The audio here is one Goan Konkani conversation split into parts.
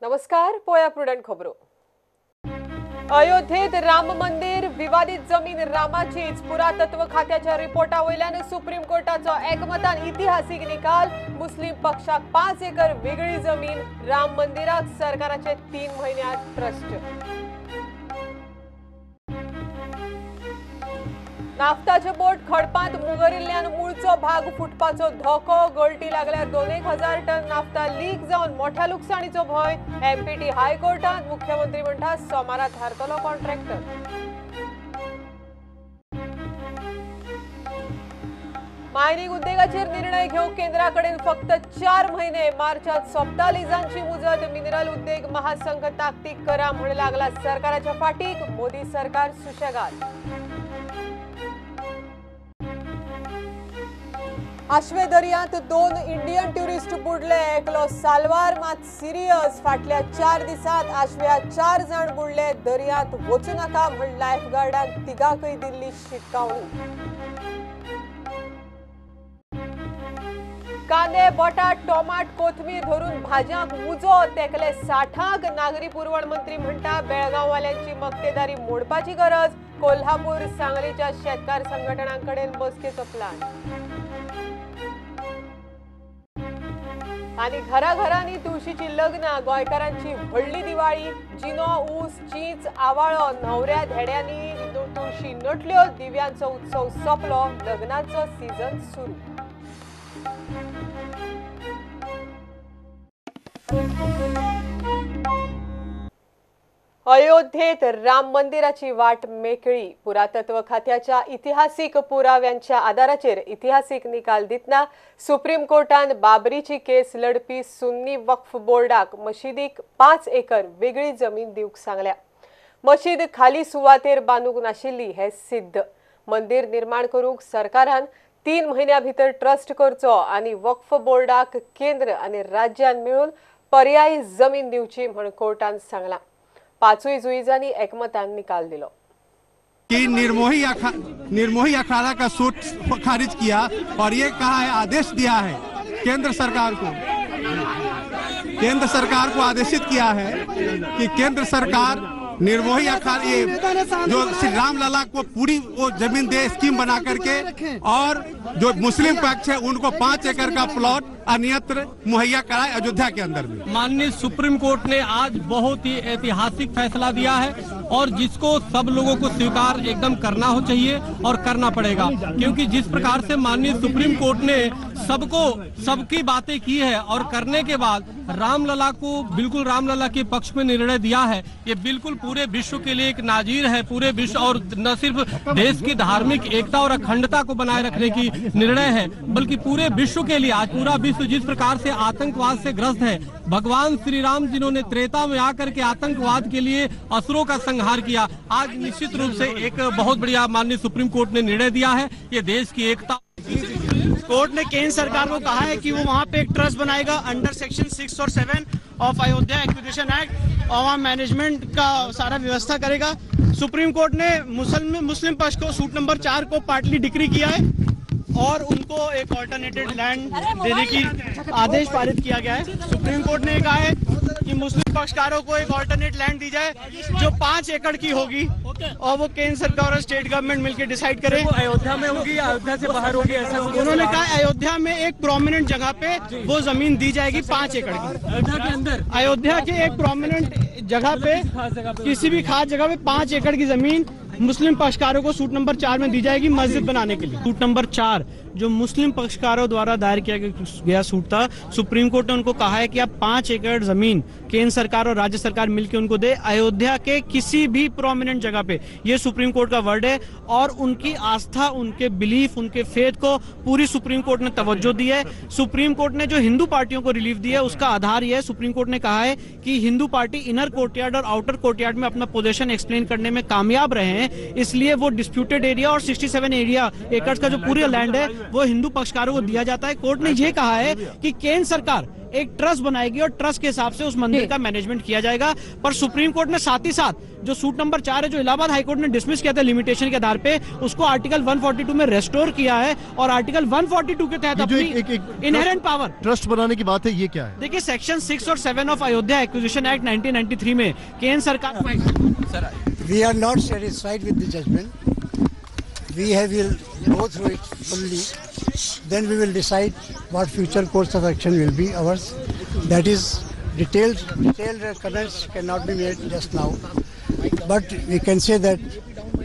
नमस्कार, पोया प्रुडंट खबरो। अयोध्येत राम मंदिर विवादित जमीन रामाचीच, पुरातत्व खात्याच्या रिपोर्टा वयल्यान सुप्रीम कोर्टाचो एकमतान इतिहासीक निकाल। मुस्लिम पक्षाक 5 एकर वेगळी जमीन, राम मंदिराक सरकाराचे 3 म्हयन्यांत ट्रस्ट। नाफ्ताचे बोट खडपांत मुगरिल्ल्यान मूळचो भाग फुटपाचो धोको, गळटी लागल्यार 2,000 टन नाफ्ता लीक जावन मोठ्या लुकसाणीचो भंय। एमपीटी हायकोर्टांत मुख्यमंत्री म्हणटा सोमारा थारतलो कॉन्ट्रॅक्टर। मायनिंग उद्देगाचेर निर्णय घेवंक केंद्रा कडेन फक्त 4 म्हयने, मार्चात सोंपता लिजांची मुजत। मिनरल उद्योग महासंघ ताकतीक करा म्हण लागला सरकाराच्या फाटीक, मोदी सरकार सुशेगाद। आश्वे दर्यांत 2 इंडियन ट्युरिस्ट बुडले, एकलो साल्वार मात सिरियस। फाटल्या 4 दिसांत आश्व्या 4 जाण बुडले, दर्यांत वचूं नाका म्हण लायफगार्डान तिगांकय दिल्ली शिटकावणी। कांदे, बटाट, टोमाट, कोथमीर धरून भाजयांक उजो तेकले 60 नागरी पुरवण मंत्री म्हणटा बेळगांववाल्यांची मक्तेदारी मोडपाची गरज। कोल्हापूर, सांगलीच्या शेतकार संघटनांकडेन बसकेचो प्लान। आणि घराघरांनी तुळशीची लग्नां, गोंयकारांची व्हडली दिवाळी। जिनो, ऊस, चींच, आवाळो, न्हवऱ्या धेड्यांनी तुळशी नटल्यो। दिव्यांचो उत्सव सोंपलो, लग्नाचो सीझन सुरू। अयोध्येत राम मंदिराची वाट मेकळी। पुरातत्व खात्याच्या इतिहासीक पुराव्यांच्या आधाराचेर इतिहासीक निकाल दितना सुप्रीम कोर्टान बाबरीची केस लढपी सुन्नी वक्फ बोर्डाक मशिदीक 5 एकर वेगळी जमीन दिवंक सांगल्या। मशीद खाली सुवातेर बांदूंक नाशिल्ली हे सिद्ध। मंदिर निर्माण करूंक सरकारान 3 म्हयन्या भितर ट्रस्ट करचो आनी वक्फ बोर्डाक केंद्र आनी राज्यान मेळून पर्यायी जमीन दिवची म्हण कोर्टान सांगला। 5 जुईजांनी एकमतान निकाल दिलो। कि निर्मोही अखाड़ा का सूट खारिज किया और ये कहा है, आदेश दिया है केंद्र सरकार को, केंद्र सरकार को आदेशित किया है कि केंद्र सरकार निर्मोही अखाड़ा ये जो श्री राम लला को पूरी वो जमीन दे स्कीम बना करके, और जो मुस्लिम पक्ष है उनको 5 एकड़ का प्लॉट अन्यत्र मुहैया कराए अयोध्या के अंदर में। माननीय सुप्रीम कोर्ट ने आज बहुत ही ऐतिहासिक फैसला दिया है और जिसको सब लोगों को स्वीकार एकदम करना हो चाहिए और करना पड़ेगा, क्योंकि जिस प्रकार से माननीय सुप्रीम कोर्ट ने सबको सबकी बातें की है और करने के बाद रामलला को बिल्कुल रामलला के पक्ष में निर्णय दिया है, ये बिल्कुल पूरे विश्व के लिए एक नाजीर है। पूरे विश्व और न सिर्फ देश की धार्मिक एकता और अखंडता को बनाए रखने की निर्णय है, बल्कि पूरे विश्व के लिए। आज पूरा विश्व जिस प्रकार से आतंकवाद से ग्रस्त है, भगवान श्री राम जिन्होंने त्रेता में आकर के आतंकवाद के लिए असुरों का संहार किया, आज निश्चित रूप से एक बहुत बढ़िया माननीय सुप्रीम कोर्ट ने निर्णय दिया है। ये देश की एकता। कोर्ट ने केंद्र सरकार को कहा है कि वो वहाँ पे एक ट्रस्ट बनाएगा अंडर सेक्शन 6 और 7 ऑफ अयोध्या एक्विजिशन एक्ट और वहाँ मैनेजमेंट का सारा व्यवस्था करेगा। सुप्रीम कोर्ट ने मुस्लिम पक्ष को सूट नंबर 4 को पार्टली डिक्री किया है और उनको एक ऑल्टरनेटेड लैंड देने की आदेश पारित किया गया है। सुप्रीम कोर्ट ने कहा है कि मुस्लिम पक्षकारों को एक ऑल्टरनेट लैंड दी जाए जो 5 एकड़ की होगी और वो केंद्र सरकार और स्टेट गवर्नमेंट मिलकर डिसाइड करे। अयोध्या में होगी या अयोध्या से बाहर होगी, ऐसा उन्होंने कहा। अयोध्या में एक प्रोमिनेंट जगह पे वो जमीन दी जाएगी 5 एकड़ की। अयोध्या के अंदर, अयोध्या के एक प्रोमिनेंट जगह पे, किसी भी खास जगह पे 5 एकड़ की जमीन मुस्लिम पक्षकारों को सूट नंबर 4 में दी जाएगी मस्जिद बनाने के लिए। सूट नंबर 4 जो मुस्लिम पक्षकारों द्वारा दायर किया गया सूट था, सुप्रीम कोर्ट ने उनको कहा है कि आप 5 एकड़ जमीन केंद्र सरकार और राज्य सरकार मिलकर उनको दे अयोध्या के किसी भी प्रोमिनेंट जगह पे। ये सुप्रीम कोर्ट का वर्ड है और उनकी आस्था, उनके बिलीफ, उनके फेथ को पूरी सुप्रीम कोर्ट ने तवज्जो दी है। सुप्रीम कोर्ट ने जो हिंदू पार्टियों को रिलीफ दिया है उसका आधार यह है, सुप्रीम कोर्ट ने कहा है कि हिंदू पार्टी इनर कोर्टयार्ड और आउटर कोर्टयार्ड में अपना पोजिशन एक्सप्लेन करने में कामयाब रहे हैं, इसलिए वो डिस्प्यूटेड एरिया और 67 एरिया एकड़ का जो पूरा लैंड है वो हिंदू पक्षकारों को दिया जाता है। कोर्ट ने ये कहा है कि केंद्र सरकार एक ट्रस्ट बनाएगी और ट्रस्ट के हिसाब से उस मंदिर का मैनेजमेंट किया जाएगा। पर सुप्रीम कोर्ट ने साथ ही साथ जो सूट नंबर 4 है, जो इलाहाबाद हाईकोर्ट ने डिसमिस किया था लिमिटेशन के आधार पे, उसको आर्टिकल 142 में रेस्टोर किया है और आर्टिकल 142 के तहत अपनी इनहेरेंट पावर ट्रस्ट बनाने की बात है, ये क्या है? देखिए, सेक्शन 6 और 7 ऑफ अयोध्या एक्विजिशन एक्ट 1993 में केंद्र सरकार। We are not satisfied with the judgment. We will go through it fully. Then we will decide what future course of action will be ours. That is, detailed comments cannot be made just now. But we can say that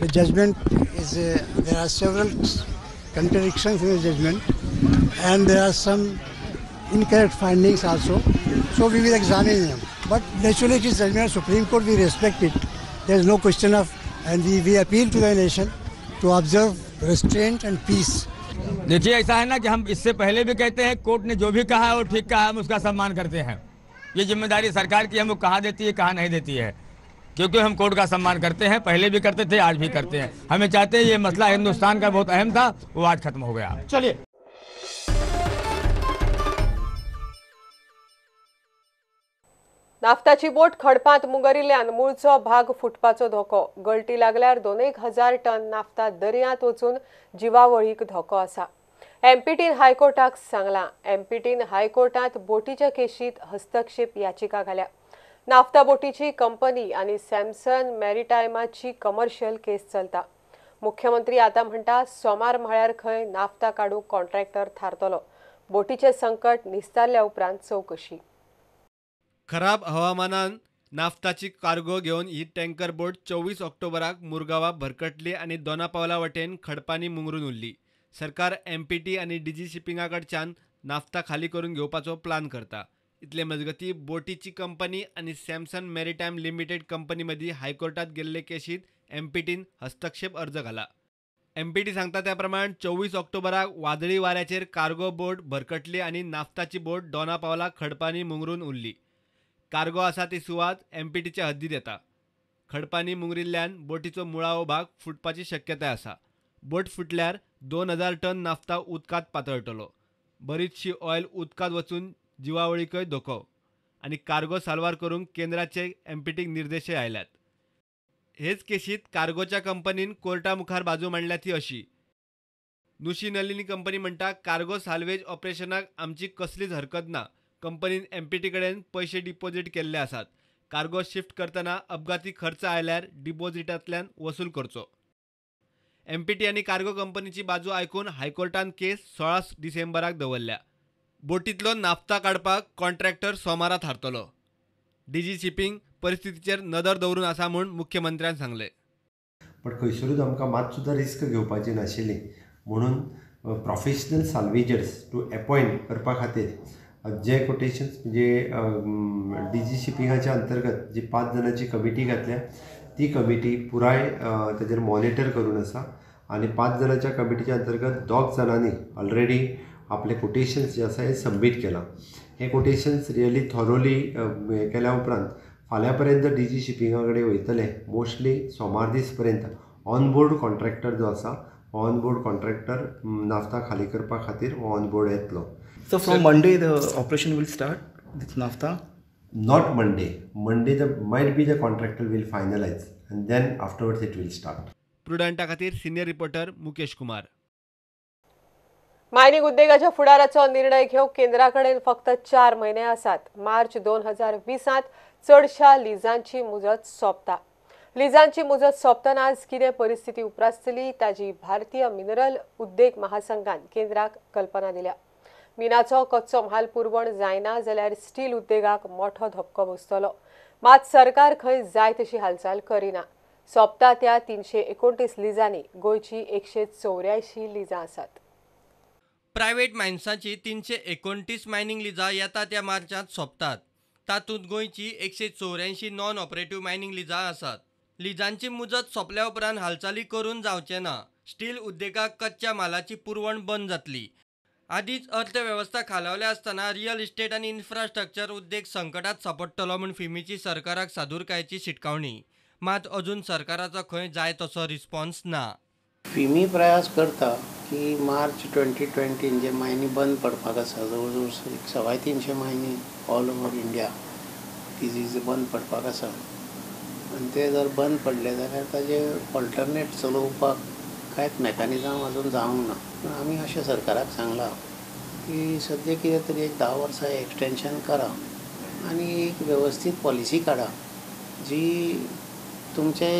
the judgment is, there are several contradictions in the judgment and there are some incorrect findings also. So we will examine them. But naturally it is judgment of Supreme Court, we respect it. There is no question of, and we appeal to the nation to observe restraint and peace. देखिए, ऐसा है ना कि हम इससे पहले भी कहते हैं, कोर्ट ने जो भी कहा है वो ठीक कहा है, हम उसका सम्मान करते हैं। ये जिम्मेदारी सरकार की, हमको कहाँ देती है कहाँ नहीं देती है, क्योंकि हम कोर्ट का सम्मान करते हैं, पहले भी करते थे, आज भी करते हैं। हमें चाहते हैं ये मसला हिंदुस्तान का बहुत अहम था, वो आज खत्म हो गया। चलिए, नाफ्ताची बोट खडपांत मुंगरिल्ल्यान मूळचो भाग फुटपाचो धोको। गळटी लागल्यार 2,000 टन नाफ्ता दर्यांत वचून जिवावळीक धोको आसा। एमपीटीन हायकोर्टाक सांगलां। एमपीटीन हायकोर्टांत बोटीच्या केशीत हस्तक्षेप याचिका घाल्या। नाफ्ता बोटीची कंपनी आनी सॅमसन मॅरिटायमाची कमर्शियल केस चलता। मुख्यमंत्री आतां म्हणटा, सोमार म्हळ्यार खंय नाफ्ता काडूंक कॉन्ट्रॅक्टर थारतलो। बोटीचें संकट निस्तारल्या उपरांत चवकशी। खराब हवामानान नाफ्ताची कार्गो घेवन ही टँकर बोट 24 ऑक्टोबराक मुरगांवा भरकटली आनी दोनापावला वटेन खडपांनी मुंगरून उरली। सरकार एमपीटी आनी डीजी शिपिंगा कडच्यान नाफ्ता खाली करून घेवपाचो प्लान करता। इतले मजगती बोटीची कंपनी आनी सॅमसन मॅरिटायम लिमिटेड कंपनी मदीं हायकोर्टात गेल्ले केशीत एमपीटीन हस्तक्षेप अर्ज घाला। एमपीटी सांगता त्या प्रमाण 24 ऑक्टोबराक वादळी वाऱ्याचेर कार्गो बोट भरकटली आनी नाफ्ताची बोट दोनापावला खडपांनी मुंगरून उरली। कार्गो आसा ती सुवात एमपीटीच्या हद्दीत येता। खडपांनी मुंगरिल्ल्यान बोटीचो मुळावो भाग फुटपाची शक्यताय आसा। बोट फुटल्यार 2,000 टन नाफ्ता उदकांत पातळटलो। बरीचशी ऑयल उदकांत वचून जिवावळीकय धोको आनी कार्गो साल्वार करूंक केंद्राचे एमपीटीक निर्देशय आयल्यात। हेच केशीत कार्गोच्या कंपनीन कोर्टा मुखार बाजू मांडल्या ती अशी। नुशी नलिनी कंपनी म्हणटा, कार्गो साल्वेज ऑपरेशनाक आमची कसलीच हरकत ना। कंपनीन एमपीटी कडेन पैशे डिपॉझिट केल्ले आसात। कार्गो शिफ्ट करतना अपघाती खर्च आयल्यार डिपॉझिटांतल्यान वसूल करचो। एमपीटी आनी कार्गो कंपनीची बाजू आयकून हायकोर्टान केस 16 डिसेंबराक दवरल्या। बोटींतलो नाफ्ता काडपाक कॉन्ट्रॅक्टर सोमारा थारतलो। डीजी शिपिंग परिस्थितीचेर नदर दवरून आसा म्हूण मुख्यमंत्र्यान सांगलें। बट खंयसरूच आमकां मात सुद्दां रिस्क घेवपाची नाशिल्ली म्हणून प्रोफेशनल साल्वेजर्स टू एपॉयंट करपा खातीर जे कोटेशन्स म्हणजे डी जी शिपिंगाच्या अंतर्गत जी 5 जाणांची कमिटी घातल्या ती कमिटी पुराय ताजेर मॉनिटर करून आसा आनी 5 जाणांच्या कमिटीच्या अंतर्गत 2 जाणांनी ऑलरेडी आपले कोटेशन्स जे आसा हे सबमीट केलां। हे कोटेशन्स रियली थॉरोली हे केल्या उपरांत फाल्यां पर्यंत डी जी शिपिंगा कडेन वयतले। मोस्टली सोमार दीस पर्यंत ऑन बोर्ड कॉन्ट्रॅक्टर जो आसा ऑन बोर्ड कॉन्ट्रॅक्टर नाफ्ता खाली करपा खातीर ऑन बोर्ड येतलो। So from Monday the operation will start with NAFTA? Not Monday. Monday the might be the contractor will finalize and then afterwards it will start. प्रुडंटा खातीर senior reporter Mukesh Kumar. Mining उद्देगाच्या फुडाराचो निर्णय घेवंक केंद्रा कडेन फक्त 4 म्हयने आसात। मार्च 2020 चडशा लिजांची मुजत सोंपता। लिजांची मुजत सोंपतनाच कितें परिस्थिती उप्रासतली ताजी भारतीय मिनरल उद्देग महासंघान केंद्राक कल्पना दिल्या। मिनाचो कच्चो म्हाल पुरवण जायना जाल्यार स्टील उद्देगाक मोठो धपको बसतलो। मात सरकार खंय जाय तशी हालचाल करिना। सोंपता त्या 329 लिजांनी गोंयची 184 लिजां आसात। प्रायव्हेट मायन्सांची 329 मायनिंग लिजां येता त्या मार्चांत सोंपतात। तातूंत गोंयची 184 नॉन ऑपरेटिव्ह मायनिंग लिजां आसात। लिजांची मुजत सोंपल्या उपरांत हालचाली करून जावचें ना। स्टील उद्देगाक कच्च्या मालाची पुरवण बंद जातली। आदींच अर्थवेवस्था खालावल्या आसतना रियल इस्टेट आनी इन्फ्रास्ट्रक्चर उद्देग संकटात सांपडटलो म्हूण फिमीची सरकाराक सादुरकायेची शिटकावणी। मात अजून सरकाराचो खंय जाय तसो रिस्पॉन्स ना। फिमी प्रयास करता की मार्च 2020 जे मायनी बंद पडपाक आसा, जवळ जवळ 325 Mayani all over India disease बंद पडपाक आसा आनी ते जर बंद पडले जाल्यार ताजे ऑल्टरनेट चलोवपाक कांयच मॅकॅनिजम अजून जावंक ना. पूण आमी अशें सरकाराक सांगलां की सद्या कितें तरी एक 10 वर्सां एक्सटेंशन करा आनी एक वेवस्थीत पॉलिसी काडा जी तुमचे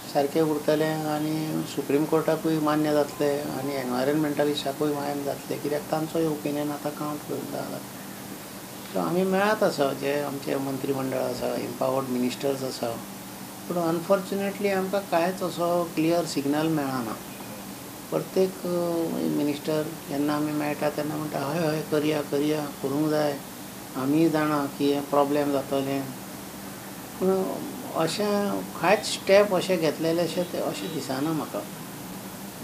सारकें उरतलें आनी सुप्रीम कोर्टाकूय मान्य जातलें आनी एनवायरमेंटलिस्टाकूय मान्य जातलें, कित्याक तांचोय ओपिनियन आतां कावंट करूंक जाला. सो आमी मेळत आसा, जे आमचे मंत्रीमंडळ आसा, एम्पावर्ड मिनिस्टर्स आसा, पूण अनफॉर्च्युनेटली आमकां कांयच असो क्लियर सिग्नल मेळना. प्रत्येक मिनिस्टर जेन्ना आमी मेळटा तेन्ना म्हणटा हय हय करया करया करूंक जाय, आमी जाणा की हें प्रॉब्लेम जातलें, पूण अशें कांयच स्टेप अशें घेतलेले अशें ते अशें दिसना म्हाका.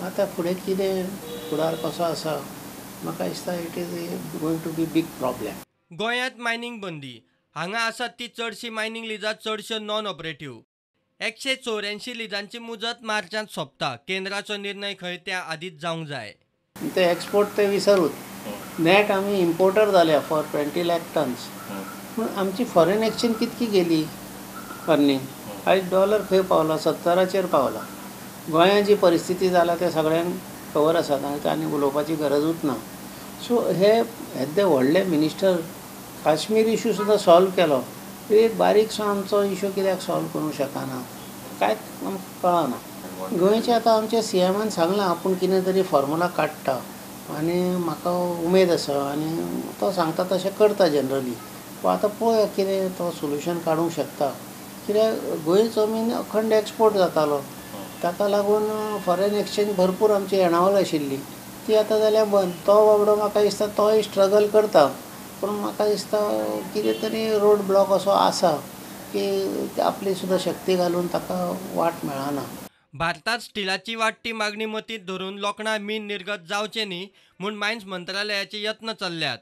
आतां फुडें कितें फुडार कसो आसा म्हाका दिसता it is going to be big problem. गोंयांत मायनींग बंदी, हांगा आसात ती चडशी मायनींग लिजां चडश्यो नॉन ऑपरेटीव. 184 लिजांची मुजत मार्चांत सोंपता. केंद्राचो निर्णय खंय त्या आदींच जावंक जाय. ते एक्सपोर्ट ते विसरूच, नेट आमी इम्पोर्टर जाल्या फॉर 20 लाख टन्स, पूण आमची फॉरेन एक्सचेंज कितकी गेली अर्निंग. आयज डॉलर खंय पावला, 70चेर पावला. गोंयांत जी परिस्थिती जाला ते सगळ्यांक खबर आसा, तांकां आनी उलोवपाची गरजूच ना. सो हे येदे व्हडले मिनिस्टर काश्मीर इशू सुद्दां सॉल्व केलो, एक बारीकसो आमचो इशू कित्याक सॉल्व करूंक शकना कांयच आमकां कळना. गोंयचे आतां आमच्या सीएमान सांगलां आपूण कितें तरी फॉर्मुला काडटा आनी म्हाका उमेद आसा आनी तो सांगता तशें करता जनरली, पूण आतां पळोवया कितें तो सोल्युशन काडूंक शकता. कित्याक गोंयचो मीन अखंड एक्सपोर्ट जातालो, ताका लागून फॉरेन एक्सचेंज भरपूर आमची येणावळ आशिल्ली, ती आतां जाल्या बंद. तो बाबडो म्हाका दिसता तोय स्ट्रगल करता, पूण म्हाका दिसता कितें तरी रोड ब्लॉक असो आसा की आपली सुद्दां शक्ती घालून ताका वाट मेळना. भारतात स्टिलाची वाडटी मागणी मतींत धरून लोखणा मीन निर्गत जावचें न्ही म्हूण मायन्स मंत्रालयाचे यत्न चल्ल्यात.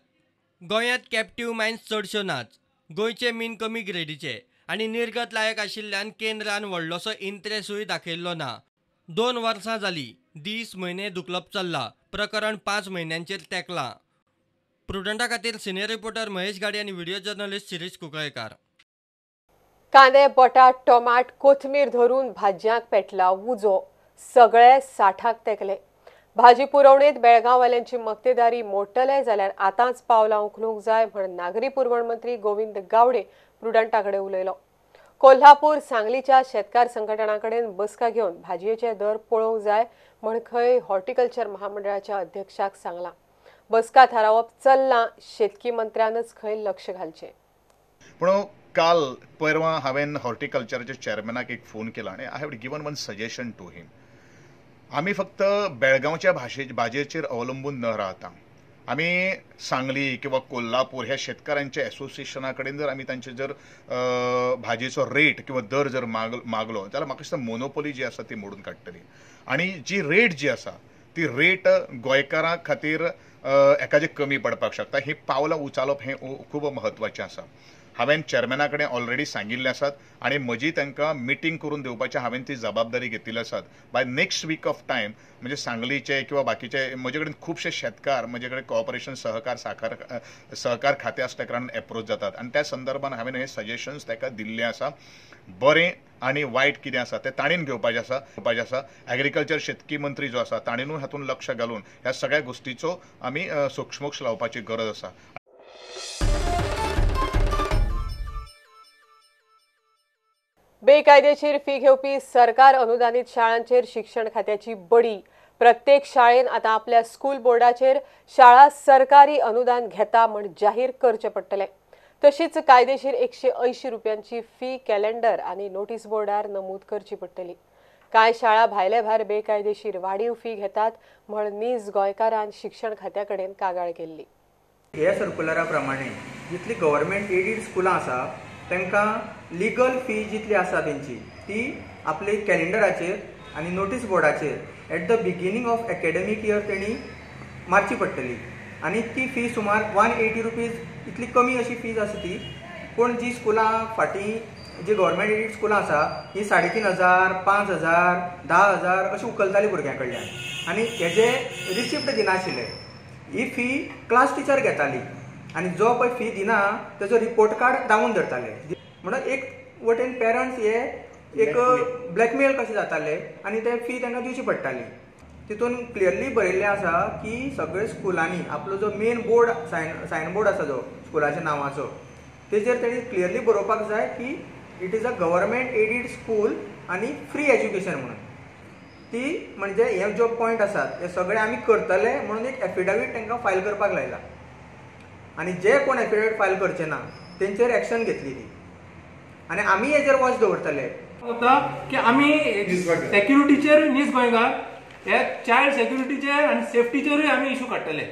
गोंयांत कॅप्टीव मायन्स चडश्यो नाच. गोंयचे मीन कमी ग्रेडीचे आनी निर्गत लायक आशिल्ल्यान केंद्रान व्हडलोसो इंट्रेसूय दाखयल्लो ना. 2 वर्सां जाली, दीस म्हयने दुखलप चल्ला. प्रकरण 5 म्हयन्यांचेर तेंकलां. प्रुडंटा खातीर सिनियर रिपोर्टर महेश गाडी आनी व्हिडिओ जर्नलिस्ट शिरीष कुंकळेकार. कांदे, बटाट, टोमाट, कोथमीर धरून भाजयांक पेटला उजो, सगळे 60 तेंकले. भाजी पुरवणेंत बेळगांववाल्यांची मक्तेदारी मोडटले जाल्यार आतांच पावलां उखलूंक जाय म्हण नागरी पुरवण मंत्री गोविंद गावडे प्रुडंटा कडेन उलयलो. कोल्हापूर सांगलीच्या शेतकार संघटनां कडेन बसका घेवन भाजयेचे दर पळोवंक जाय म्हण खंय हॉर्टिकल्चर महामंडळाच्या अध्यक्षाक सांगलां. बसका थारावप चल्लां, शेतकी मंत्र्यानच खंय लक्ष घालचें. पूण काल परवां हांवें हॉर्टिकल्चराच्या चेअरमॅनाक एक फोन केला आनी I have given one suggestion to him. आमी फक्त बेळगांवच्या भाजयेचेर अवलंबून न राहता आमी सांगली किंवा कोल्हापूर ह्या शेतकारांच्या एसोसिएशना कडेन जर आमी तांचे जर भाजयेचो रेट किंवा दर जर मागलो जाल्यार म्हाका दिसता मोनोपोली जी आसा ती मोडून काडटली आनी जी रेट जी आसा ती रेट गोंयकारां खातीर एकाजे कमी पडपाक शकता. ही पावलां उचालप हें खूब म्हत्वाचें आसा. हांवें चेअरमॅना कडेन ऑलरेडी सांगिल्लें आसात आनी म्हजी तांकां मिटींग करून दिवपाची हांवें ती जबाबदारी घेतिल्ली आसात. By next week of time म्हणजे सांगलीचे किंवा बाकीचे म्हजे कडेन खुबशे शेतकार म्हजे कडेन कॉपरेशन सहकार साखर सहकार खातें आसल्या कारणान एप्रोच जातात आनी त्या संदर्भान हांवें हे सजेशन्स ताका दिल्ले आसा. बरें आनी वायट कितें आसा तें ताणेन घेवपाचें आसा. एग्रीकल्चर शेतकी मंत्री जो आसा ताणेनूय हातूंत लक्ष घालून ह्या सगळ्या गोश्टीचो आमी सोक्षमोक्ष लावपाची गरज आसा. बेकायदेशीर फी घेवपी सरकार अनुदानित शाळांचेर शिक्षण खात्याची बडी. प्रत्येक शाळेन आतां आपल्या स्कूल बोर्डाचेर शाळा सरकारी अनुदान घेता म्हण जाहीर करचें पडटलें. तशीच कायदेशीर 180 रुपयांची फी कॅलेंडर आनी नोटीस बोर्डार नमूद करची पडटली. कांय शाळा भायले भायर बेकायदेशीर वाडीव फी घेतात म्हण नीज गोंयकारान शिक्षण खात्या कडेन कागाळ केल्ली. ह्या सर्कुलरा प्रमाणे जितली गव्हर्मेंट एडीड स्कुलां आसा तांकां लिगल फी जितली आसा तेंची ती आपले कॅलेंडराचेर आनी notice बोर्डाचेर at the beginning of academic year तेणी मारची पडटली आनी ती फी सुमार 180 रुपीज इतली कमी अशी फीज आसा ती. पूण जी स्कुलां फाटीं जी गव्हर्मेंट एडीड स्कुलां आसा ही 3,500, 5,000, 10,000 अशी उखलताली भुरग्यां कडल्यान आनी हेजे रिसिप्ट दिनाशिल्ले. ही फी क्लास टिचर घेताली आनी जो पळय फी दिना तेजो रिपोर्ट कार्ड दामून धरताले. म्हणून एक वटेन पेरंट्स हे एक ब्लॅकमेल कशे जाताले आनी ते फी तांकां दिवची पडटाली. तितून क्लियरली बरयल्लें आसा की सगळे स्कुलांनी आपलो जो मेन बोर्ड सायन बोर्ड आसा जो स्कुलाच्या नांवाचो तेजेर तेणी क्लियरली बरोवपाक जाय की it is a government aided school आनी फ्री एज्युकेशन म्हणून. ती म्हणजे हे जो पॉयंट आसात हे सगळे आमी करतले म्हणून एक एफिडेवीट तांकां फायल करपाक लायला आनी जे कोण एफिडेवीट फायल करचे ना तेंचेर एक्शन घेतली ती आनी आमी हेजेर वॉच दवरतले. की आमी सेक्युरिटीचेर नीज गोंयकार हे चायल्ड सेक्युरिटीचेर आनी सेफ्टीचेरूय आमी इशू काडटले.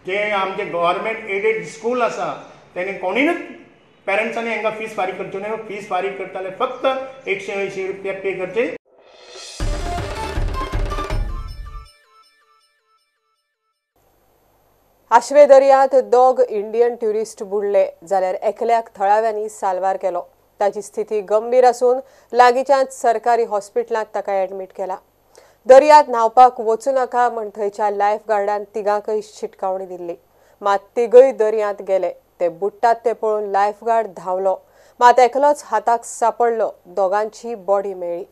जे आमचे गव्हर्मेंट एडेड स्कूल आसा तेणी कोणीनच पेरंट्सांनी हांकां फीस फारीक करच्यो न्हय. फीस फारीक करताले फक्त 180 रुपया पे करचे. आश्वे दर्यांत 2 इंडियन ट्युरिस्ट बुडले जाल्यार एकल्याक थळाव्यांनी साल्वार केलो. ताची स्थिती गंभीर आसून लागींच्याच सरकारी हॉस्पिटलांत ताका ॲडमीट केला. दर्यांत न्हांवपाक वचूं नाका म्हण थंयच्या लायफ गार्डान तिगांकय शिटकावणी दिल्ली. मात तिगय दर्यांत गेले. ते बुडटात ते पळोवन लायफ गार्ड धांवलो, मात एकलोच हाताक सापडलो. दोगांची बॉडी मेळ्ळी.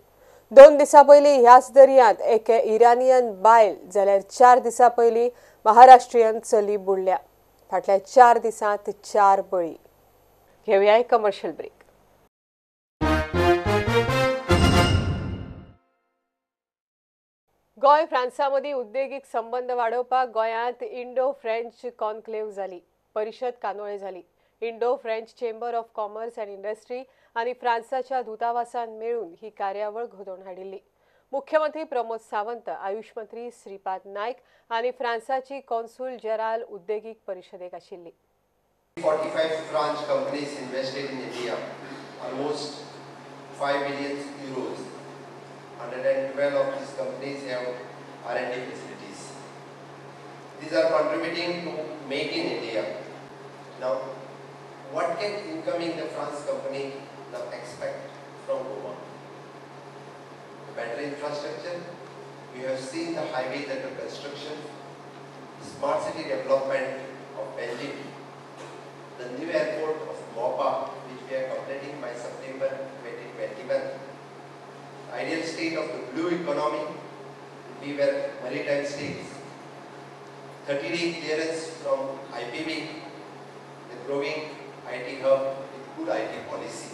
2 दिसां पयलीं ह्याच दर्यांत एके इराणियन बायल जाल्यार 4 दिसां पयलीं महाराष्ट्रीयन चली बुडल्या. फाटल्या 4 दिसांत 4 बळी. घेवया एक कमर्शियल ब्रेक. गोंय फ्रांसा मदीं उद्देगीक संबंद वाडोवपाक गोंयांत इंडो फ्रेंच कॉन्क्लेव्ह जाली. परिशद कानोळे जाली. Indo French chamber of commerce and industry आनी फ्रांसाच्या दूतावासान मेळून ही कार्यावळ घडोवन हाडिल्ली. मुख्यमंत्री प्रमोद सावंत, आयुष मंत्री श्रीपाद नायक आनी फ्रांसाची कॉन्सूल जेराल उद्देगीक परिशदेक आशिल्ली. 45 French companies invested in India, almost 5 billion euros. 112 of these companies have R&D facilities. These are contributing to make in India. Now, what can incoming the France company now expect from Goa? The better infrastructure, we have seen the highways under construction, smart city development of Panjim, the new airport of Mopa, which we are completing by September 2021, ideal state of the blue economy, we were maritime states, 30-day clearance from IPB, the growing IT hub with good IT policy,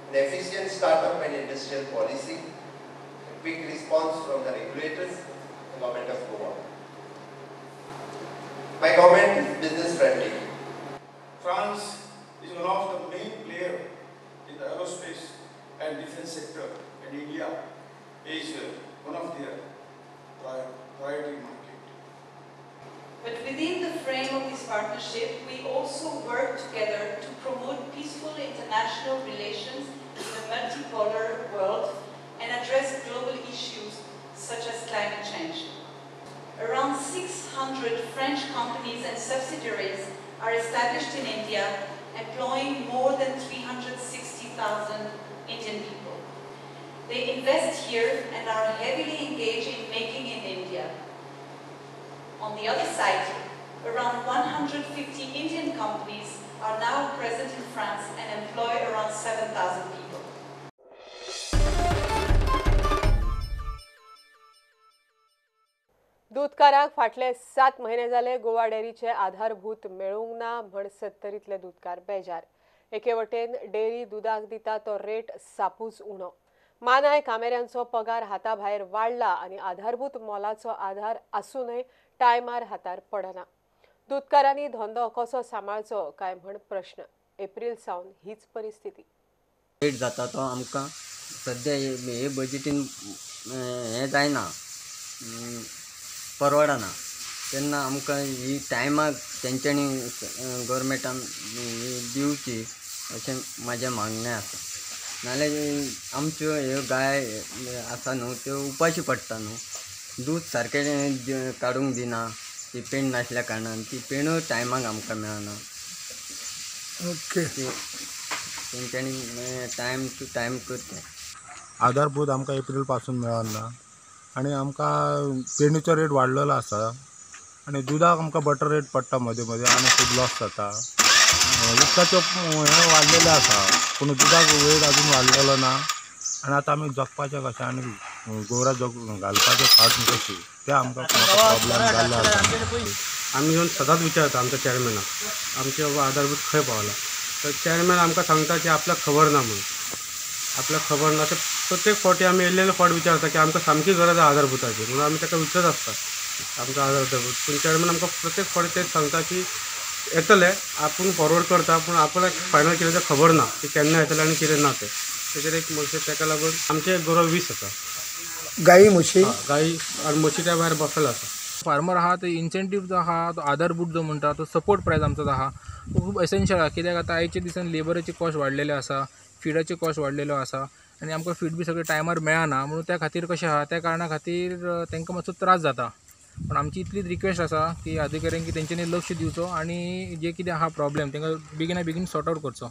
an efficient startup and industrial policy, a quick response from the regulators, the government of Goa. My government is business friendly. France is one of the main players in the aerospace and defense sector, and India is one of their priority market. But within the frame of this partnership, we also work together to promote peaceful international relations in a multipolar world and address global issues such as climate change. Around 600 French companies and subsidiaries are established in India, employing more than 360,000 Indian people. They invest here and are heavily engaged in making in India. On the other side, around 150 Indian companies are now present in France and employ around 7,000 people. दूधकारांक फाटले 7 म्हयने जाले गोवा डेअरीचे आधारभूत मेळूंक ना म्हण सत्तरींतले दूधकार बेजार. एके वटेन डेअरी दुदाक दिता तो रेट सापूच उणो, मानाय कामेऱ्यांचो पगार हाता भायर वाडला आनी आधारभूत मोलाचो आधार आसूनय टायमार हातार पडना. दूधकारांनी धंदो कसो सांबाळचो काय म्हण प्रश्न. एप्रील सावन हीच परिस्थिती. रेट जाता तो आमकां सद्या हे बजेटीन हें जायना, परवडना. तेन्ना आमकां ही टायमाक तेंच्यांनी गव्हर्मेंटान ही दिवची अशें म्हाजें मागणें आसा. नाल्यार आमच्यो ह्यो गाय आसा न्हू त्यो उपाशी पडटा न्हू. दूद सारकें काडूंक दिना ती पेण नासल्या कारणान, ती पेणूय टायमाक आमकां मेळना. ओके, तेंच्यांनी टायम टू टायम करचें. आधारभूत आमकां एप्रील पासून मेळना आनी आमकां पेरणीचो रेट वाडलेलो आसा आनी दुदाक आमकां बटर रेट पडटा मदीं मदीं आनी खूब लॉस जाता. उदकाचो हें वाडलेलें आसा पूण दुदाक रेट अजून वाडलेलो ना आनी आतां आमी जगपाचें कशें आनी गोवरा घालपाचें खाट कशी तें आमकां प्रॉब्लम जाल्लो आसा. आमी येवन सदांच विचारता आमच्या चॅरमॅनाक आमचे बाबा आधारभूत खंय पावला, तर चॅरमॅन आमकां सांगता की आपल्याक खबर ना म्हणून. आपल्याक खबर ना अशें प्रत्येक फावटी आमी येयल्ले फावट विचारता की आमकां सामकी गरज आसा आधारभूताची म्हणून आमी ताका विचारत आसता आमकां आधारभूत. पूण चॅरमॅन आमकां प्रत्येक फावटी तेच सांगता की येतले आपूण फॉरवर्ड करता पूण आपल्याक फायनल कितें तें खबर ना की केन्ना येतलें आनी कितें ना तें. तेजेर एक म्हणजे ताका लागून आमचे गोरव 20 आसा, गायी म्हशी, गायी आनी म्हशी त्या भायर बफेल आसा. फार्मर आहा ते इन्सेंटीव जो आहा तो आधारभूत जो म्हणटा तो सपोर्ट प्रायस आमचो जो आहा तो खूब एसेन्शियल आहा. कित्याक आतां आयच्या दिसान लेबराचे कॉस्ट वाडलेले आसा, फिडाचे कॉस्ट वाडलेलो आसा आनी आमकां फीड बी सगळें टायमार मेळना म्हणून त्या खातीर कशें आहा त्या कारणा खातीर तांकां मातसो त्रास जाता. पण आमची इतलीच रिक्वेस्ट आसा की अधिकाऱ्यांक की तेंच्यांनी लक्ष दिवचो आनी जे कितें आहा प्रॉब्लेम तांकां बेगिना बेगीन सॉर्ट आवट करचो,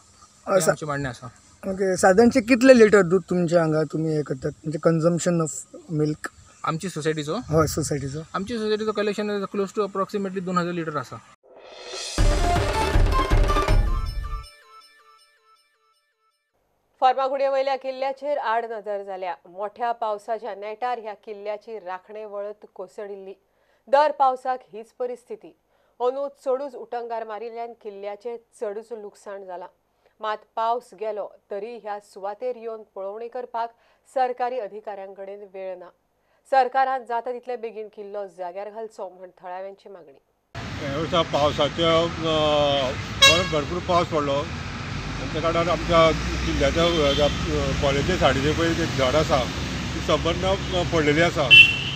आमचें मागणें आसा. ओके, सादारणचे कितले लिटर दूद तुमच्या हांगा तुमी हें करतात म्हणजे कन्जम्पशन ऑफ मिल्क आमची सोसायटीचो? हय, सोसायटीचो. आमची सोसायटीचो collection close to approximately 2000 litre आसा. फर्मागुडये वयल्या किल्ल्याचेर आड नदर जाल्या. मोठ्या पावसाच्या नेटार ह्या किल्ल्याची राखणे वळत कोसळिल्ली. दर पावसाक हीच परिस्थिती. अंदू चडूच उटंगार मारिल्ल्यान किल्ल्याचें चडूच लुकसाण जालां. मात पावस गेलो तरी ह्या सुवातेर येवन पळोवणी करपाक सरकारी अधिकाऱ्यां कडेन वेळ ना. सरकारान जाता तितले बेगीन किल्लो जाग्यार घालचो म्हण थळाव्यांची मागणी. ह्या वर्सा पावसाच्या भरपूर पावस पडलो आनी त्या कारणान आमच्या किल्ल्याच्या कॉलेजी सायडीचे पळय एक झाड आसा ती संबंद पडलेली आसा.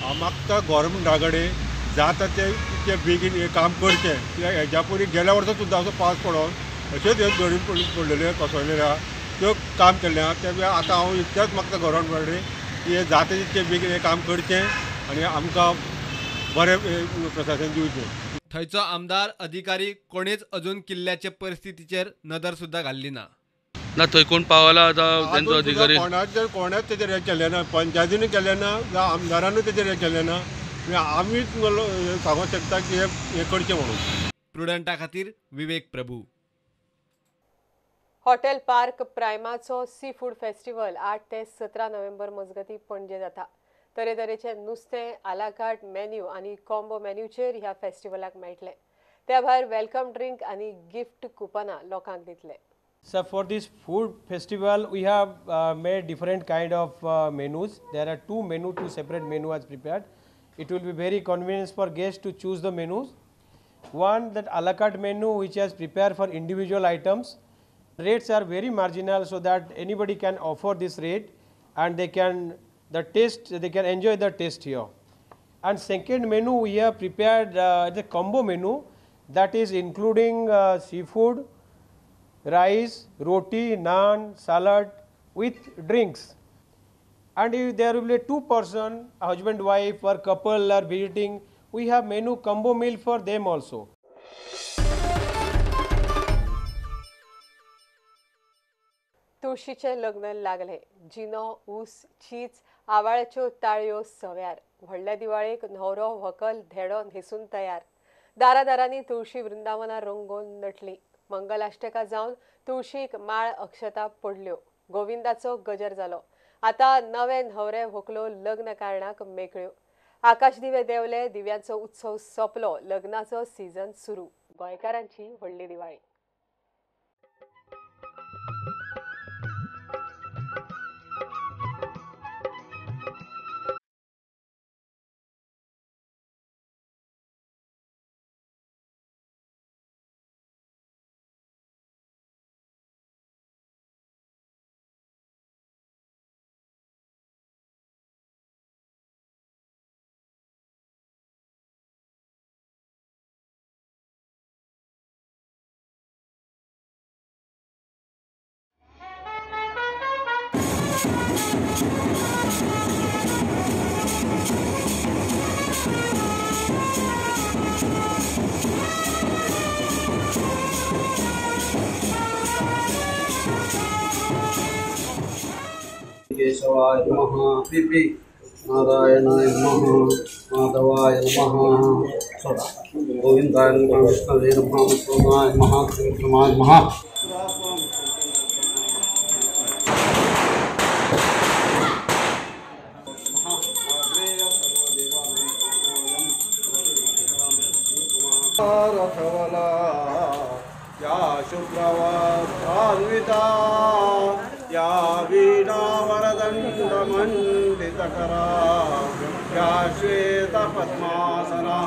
हांव मागता गोवोरमेंटा कडेन जाता ते बेगीन हें काम करचें कित्याक हेज्या पयलीं गेल्या वर्सा सुद्दां असो पावस पडोन अशेंच हे घडी पडलेले कोसळलेले आहा त्यो काम केल्लें आहा. त्या आतां हांव इतलेंच मागता गोवोरमेंटा कडेन की हें जाता तितकें बेगीन हें काम करचें आनी आमकां बरें प्रशासन दिवचें. थंयचो आमदार अधिकारी कोणेच अजून किल्ल्याचे परिस्थितीचेर नदर सुद्दां घाल्ली ना. ना थंय कोण पावला आतां तेंचो अधिकारी कोणाच तेजेर हें केलें ना, पंचायतीनूय केलें ना जावं आमदारानूय तेजेर हें केलें ना. आमीच सांगूंक शकता की हें करचें म्हणून. प्रुडंटा खातीर विवेक प्रभू. हॉटेल पार्क प्रायमाचो सी फूड फेस्टिवल 8 ते 17 नोव्हेंबर मजगती पणजे जाता. तरेतरेचे नुस्तें आलाकार्ट मेन्यू आनी कॉम्बो मेन्यूचेर ह्या फेस्टिवलाक मेळटले. त्या भायर welcome drink आनी गिफ्ट कुपनां लोकांक दितले. So for this food festival we have made different kind of menus. There are two separate menu as prepared. It will be very convenient for guests to choose the menus. One, that a la carte menu which has prepared for individual items. Rates are very marginal so that anybody can afford this rate and they can enjoy the taste here. And second menu we have prepared the combo menu, that is including seafood, rice, roti, naan, salad with drinks. And if there will be two person, husband, wife or couple are visiting, we have menu combo meal for them also. तुळशीचें लग्न लागलें. जिनो, ऊस, चीज, आवाळ्याच्यो ताळयो सव्यार. व्हडल्या दिवाळेक न्हवरो व्हंकल धेडो न्हेसून तयार. दारादारांनी तुळशी वृंदावनां रंगोवन नटली. मंगलाष्टका जावन तुळशीक माळ अक्षता पडल्यो. गोविंदाचो गजर जालो. आतां नवे न्हवरे व्हंकलो लग्न कारणाक मेकळ्यो. आकाश दिवे देंवले, दिव्यांचो उत्सव सोंपलो, लग्नाचो सीझन सुरू. गोंयकारांची व्हडली दिवाळी. केशवाय नमः। पी नारायणाय नमः। माधवाय नमः। गोविंदाय नमः। विष्णवे नमः। सोमाय नमः। त्रिविक्रमाय नमः। या शुभ्रवस्त्रान्विता या वीणावरदण्डमण्डितकरा या श्वेतपद्मासना।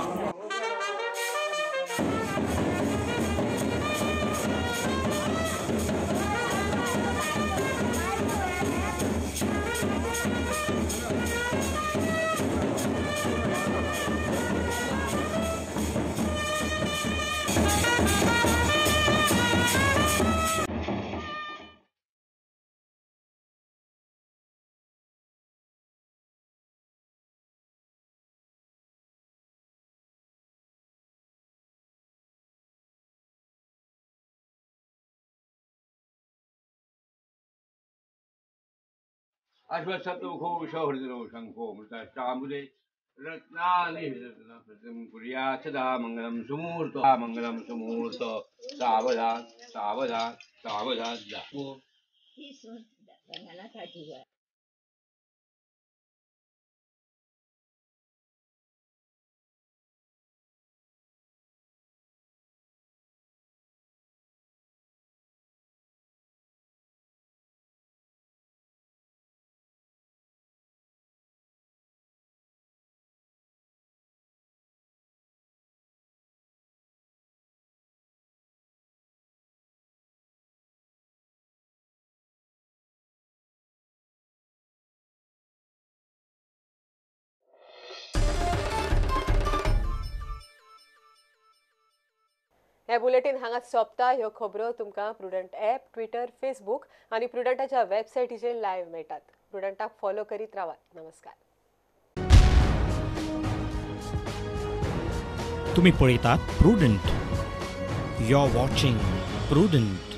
अश्वसप्तमुखो विषहृदयो शङ्खो मृतश्चाम्बुदे रत्नानि कुर्यात् सदा मङ्गलं सुमुहूर्त मङ्गलं सुमुहूर्त। सावधान सावधान सावधान। हे बुलेटीन हांगा सोंपता. ह्यो खबरो तुमकां प्रुडंट ॲप, ट्विटर, फेसबूक आनी प्रुडंटाच्या वेबसायटीचेर लायव्ह मेळटात. प्रुडंटाक फॉलो करीत रावात. नमस्कार. तुम्ही पळयतात Prudent. You are watching Prudent.